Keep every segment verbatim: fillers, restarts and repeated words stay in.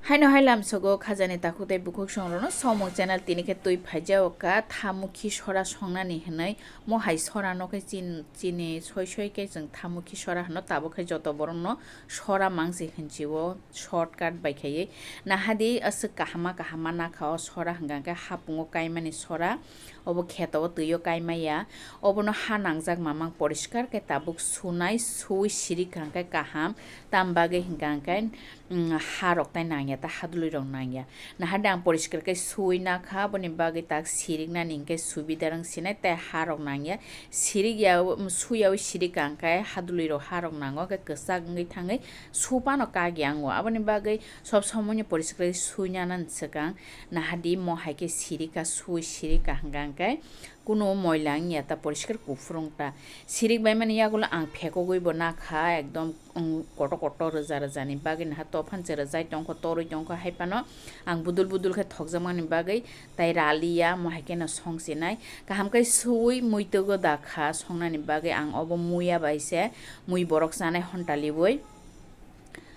Haino hai lamsogo khajani takhuk tei bukhuk songrokno Somung channel tini khe twi phaijao ka thamukhi sora songnani hinwi. Mo hai sora no khe chin-, chini soi soi khe chwng thamukhi sora hino, tabuk khe joto borokno sora mangsi hinchio shortcut bai khaiwi. Nahadi aswk kahama kahama nakha o sora hwnkha khe hapungo kaimani sora. Obo kheto o twi o kaimaya. Obono ha nangjak mamang poriskar khe tabuk sunai, sui sirik hwnkha khe kaham. Tam bagwi hwnkha khe, mm, ha rok tai nangya, ta hadulwi rok nangya. Nahadi ang poriskar khe sui nakha, aboni bagwi tak sirik nani hwnkhe subida rang sinai, tai ha rok nangya. Sirik ya, mm, suyawi sirik ang khe hadulwi rok ha rok nango, khe kwchak wngwi thangwi supano kagya ango. Aboni bagwi sob somoino poriskar khe sui nana swkang. Nahadi mo hai khe sirika, sui sirika hwnkha hwnkhe kunu moila wngya ta, poriskar kuphur wng ta. Sirik bai mani yagulo ang phekogwi bo nakha, ekdom, um, kotor kotor rwja rwjani bagwi naha tophan se rwjai tongkho, torwi tongkho, hai phano ang budul budul khe thokjakmani bagwi tai raliya, mo hai kheno song sinai. Kaham khe sui muitwgo dakha songnani bagwi ang obo muya bai se mui borok chanai honta liwi.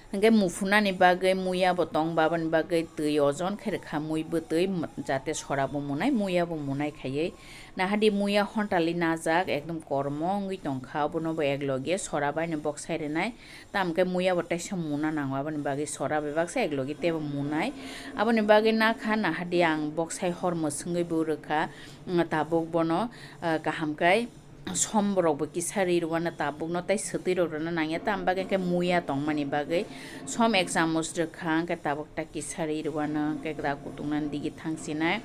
Hwnkhe muphunani bagwi muya bo tong ba, aboni bagwi twi ojon khe rwkha mui bwtwi, m-, jate sora bo munai, muya bo munai khaiwi. Nahadi muya hontali najak, ekdom kormo wngwi tongkha, obono bo ekloge sora baino boksai rwnai. Tamo khe muya bo teisa muna nango, aboni bagwi sora bebaksa ekloge teibo munai. Aboni bagwi nakha nahadi ang boksai hor mwswngwi bo rwkha, mm, tabuk bono, ah, kaham khe. Som borok bo kisa ri rwano tabukno tei swtwi rok rwna nangya, tamo bagwi khe muya tongmani bagwi som ek chamuch rwkha, hwnkhe tabuk ta kisa ri rwano, hwnkhe da kutung nani digi thang sinai.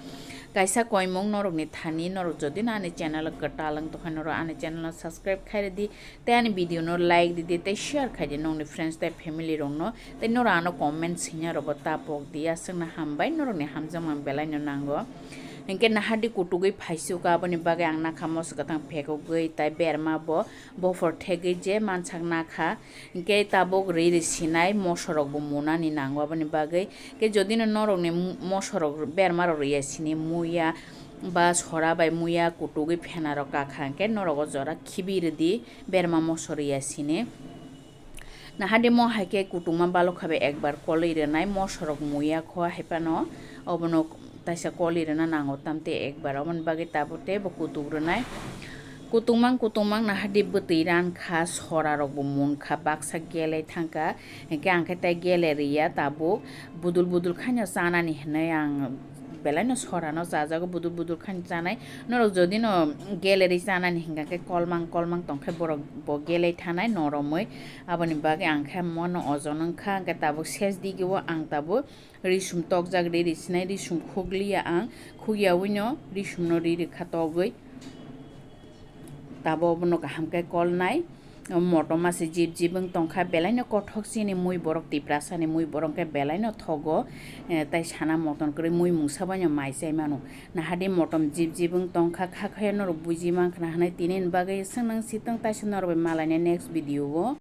Kaisa koimung norokni thani, norok jodi no ani channel o kwtal wng tongkha, norok ani channel no subscribe khai rwdi, tei ani video no like rwdi, tei share khai di nokni friends tei family rokno, tei norok ano comment swina rokbo ta pok di. Aswkno hambai, norokni hamjakmani belai no nango. Hwnkhe nahadi kutugwi phaisuk, aboni bagwi ang nakha moso kwthang phekogwi, tai berma bo bophor thegwi je mansak nakha. Hwnkhe tabuk ri ri sinai moso rok bo munani nango, aboni bagwi. Hwnkhe jodi no norokni moso rok berma rok riya sini, muya ba sora bai muya kutugwi phena rok kakha, hwnkhe norok o jora khibi rwdi berma moso riya sini. Nahadi mo hai khe kutungma balok kha bai ekbar kolwi rwnai, moso rok muya kho hai phano obono taisa kolwi rwna nango, tamtwi ekbar oboni bagwi tabuk teibo kutuk rwnai. Kutungmang kutungmang nahadi bwtwi ran kha, sora rok bo mun kha, baksa gelai thang kha, hwnkhe ang khe tei gelai rwya tabuk, budul budul khaino chanani hinwi ang belai no sora no chajago, budul budul khaino chanai. Norok jodi no gelai rwi chanani hwnkha khe kolmang kolmang tong khe borok bo gelai thanai noromwi. Aboni bagwi ang khe mono ojon wngkha, hwnkhe tabuk ses digi o ang tabuk risum tokjak ri ri sinai, risum khukliya ang, khukya wino risum no ri ri kha togwi. Tabuk obono kaham khe kolnai. Motom mase jip jip wng tongkha, belai no kothok chini mui borok, Tiprasa ni mui borok khe belai no thogo, eh, tai sana motom kwrwi mui mungsa bai no mai chai mano. Nahadi motom jip jip wng tongkha, kha khaya norok buji mankha na hinwi, tini ni bagwi swng nang sitwng taisa norok bai malainai next video o.